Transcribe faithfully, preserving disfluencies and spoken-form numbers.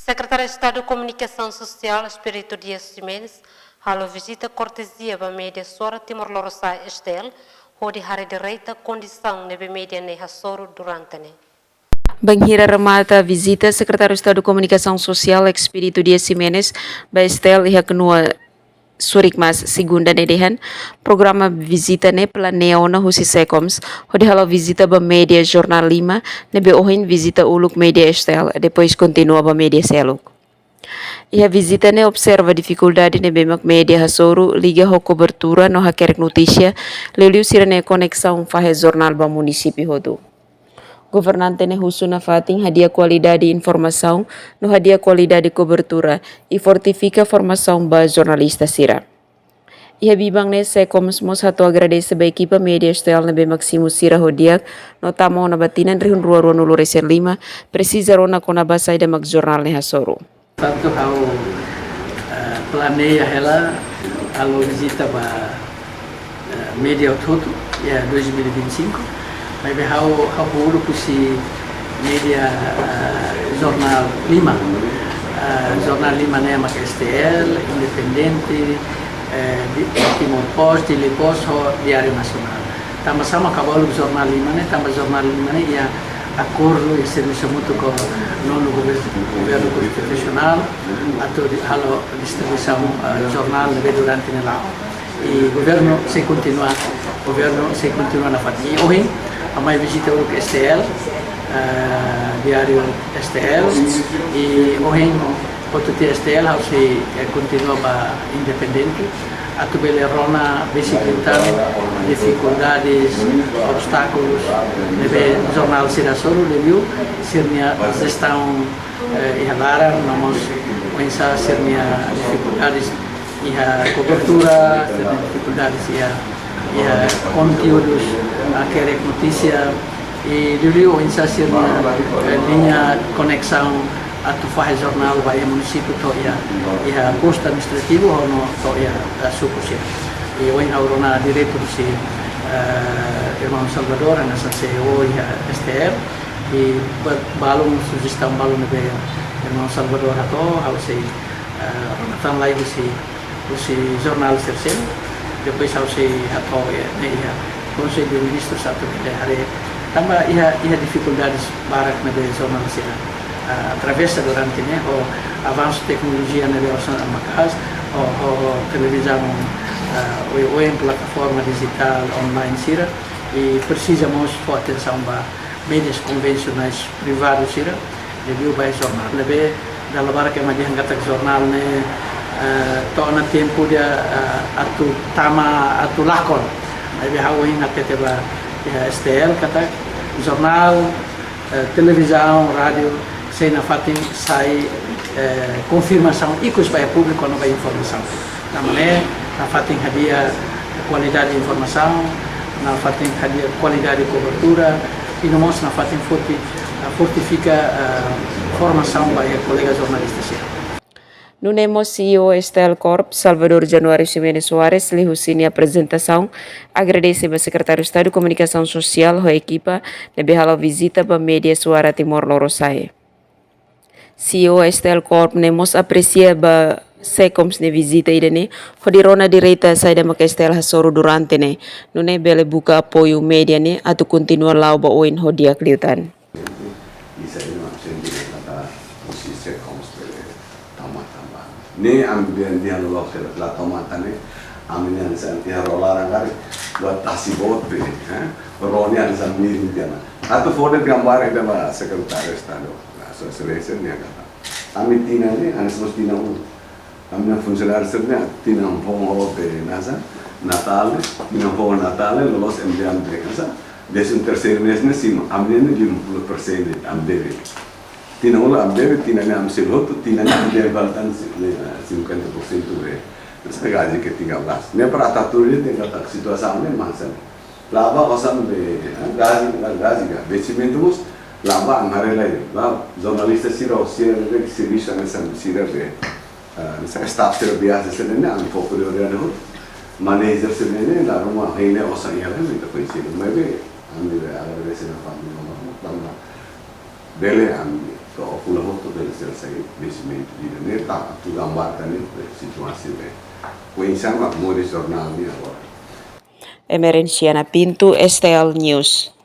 Sekretáriu Estadu Komunikasaun Sosiál, Expedito Dias Ximenes, halo vizita kortezia ba média Suara Timor Lorosa'e, S T L, hodi haree direta kondisaun ne'ebé média ne'e hasoru durante ne'e. Bainhira remata vizita, Sekretáriu Estadu Komunikasaun Sosiál, Expedito Dias Ximenes, ba S T L iha knua Surikmas, Segunda ne'e dehan, programa vizita ne'e planeia ona husi SEKOMS, hodi halo vizita ba média Jornál Lima, ne'ebé ohin vizita uluk média S T L, depois kontinua ba média seluk. Iha vizita ne'e observa difikuldade ne'ebé mak média hasoru liga ho kobertura no hakerek notísia, liuliu sira-nia koneksaun fahe jornál ba munisípiu hotu. Governante ne'e husu nafatin hadi'a kualidade informasaun no hadi'a kualidade kobertura, i fortifika formasaun ba jornalista sira. Iha biban ne'e SEKOMS mós hato'o agradese ba ekipa média S T L ne'ebé mak simu sira ho di'ak, no tama ona ba tinan rihun rua rua-nulu resin lima, presiza rona kona-ba saida mak jornál ne'e hasoru. Tantu ha'u, eh, planeia hela halo vizita ba, eh, média hotu-hotu iha dois mil e vinte e cinco. Maibé ha'u, ha'u bolu husi média, eh, Jornál Lima. Eh, Jornál Lima ne'e mak S T L, independente, eh, di, Timor Post, Dili Post, ho Diáriu Nasionál. Tanba sá mak ha'u bolu Jornál Lima ne'e, tanba Jornál Lima ne'e iha akordu, iha servisu hamutuk ho nonu gover-, governu konstitusionál, atu di-, halo distribuisaun, eh, jornál ne'ebé durante ne'e la'o. I governu sei kontinua, governu sei kontinua nafatin. I ohin, ha'u mai vizita uluk S T L, eh, Diáriu S T L, i ohin hotu tiha S T L, ha'u sei, eh, kontinua ba independente. Atu bele rona besik liután difikuldades, obstákulus ne'ebé jornál sira hasoru, liuliu sira-nia jestaun, eh, iha laran, no mós oinsá sira-nia difikuldades iha kobertura, sira-nia difikuldades iha, iha konteúdus, ah, hakerek notísia, i liuliu oinsá sira-nia, eh, liña koneksaun atu fahe jornál ba iha munisípiu to'o iha, iha postu administrativu, ho no to'o iha, eh, suku sira. I ohin ha'u rona diretu husi, eh, irmaun Salvador, hanesan C E O iha S T L, i ba-, balun sujestaun balun ne'ebé irmaun Salvador hato'o, ha'u sei, eh, rona tan lai husi, husi jornál sira seluk, depois ha'u sei hato'o, eh, ne'e iha Konsellu de Ministrus atu bele haree. Tanba iha, iha difikuldades barak ne'ebé jornál sira, ah, atravesa durante ne'e, ho avansu teknolojia ne'ebé osan maka'as, ho, ho, ho televizaun, ah, oioin plataforma dijitál, online sira, i presiza mós fó atensaun ba médias konvensionais privadu sira, liuliu ba jornál ne'ebé dala barak ema dehan katak jornál ne'e, eh, to'o ona tempu ida, eh, atu tama, atu lakon. Maibé ha'u ohin hatete ba iha S T L katak jornál, eh, televizaun, rádiu, sei nafatin sai, eh, konfirmasaun ikus ba iha públiku no ba informasaun. Tanba ne'e nafatin hadi'a kualidade informasaun, nafatin hadi'a kualidade kobertura, i no mós nafatin forti-, fortifika, eh, formasaun ba iha kolega jornalista sira. Nune'e mós C E O S T L Corp, Salvador Januário Ximenes Soares, liuhusi nia aprezentasaun, agradese ba Sekretáriu Estadu Komunikasaun Sosiál ho ekipa ne'ebé halo vizita ba média Suara Timor Lorosa'e. C E O S T L Corp ne'e mós apresia ba SEKOMS nia vizita ida-ne'e, hodi rona direta saida mak S T L hasoru durante ne'e, nune'e bele buka apoiu média ne'e atu kontinua la'o ba oin ho di'ak liután. Ida-ne'e mak sente katak husi SEKOMS bele tama-tama. Ne'e ami dehan, dehan loos katak la tama tan ne'e, ami-nia hanesan iha ró laran karik, buat tasi boot be, eh? Ró ne'e hanesan mirin tiha ona. Atu fó de'it gambar ida ba Sekretáriu Estadu, Sua Exelénsia, nia katak ami tinan ne'e hanesan mós tinan uluk. Ami-nia funsionáriu sira-ne'e tinan foun hotu hanesan Natál, tinan foun Natál, loloos M D M B hanesan décimo terceiro mês ne'e simu, ami-nia ne'e lima puluh persen de'it ami debe. Tinan uluk ami debe, tinan ne'e ami selu hotu, tinan ne'e ami debe fali tan si-, ne'e, cinquenta por cento be. Hanesan gaji ke tiga belas. Ne'e para atu hatudu de'it katak situasaun ne'e mak hanesan ne'e. La'o ba osan be, eh, gaji, gaji ka, investimentu mós, la'o ba ami haree lai, ba jornalista sira, sira be, servisu hanesan sira be, eh, hanesan staff sira biasa sira-ne'e, ami fó prioridade hotu. Manager sira-ne'e, la ruma hein ne'e osan iha lai, ita fó ensinu. Maibé, ami be, agradese nafatin, no, no, no, bele ami to'o fulan hotu Selesai vencimento di dene ta atu gambarkan ne'e situasaun ne'e. Poin sama mori jornal ne'e agora. Emerenciana Pinto, S T L News.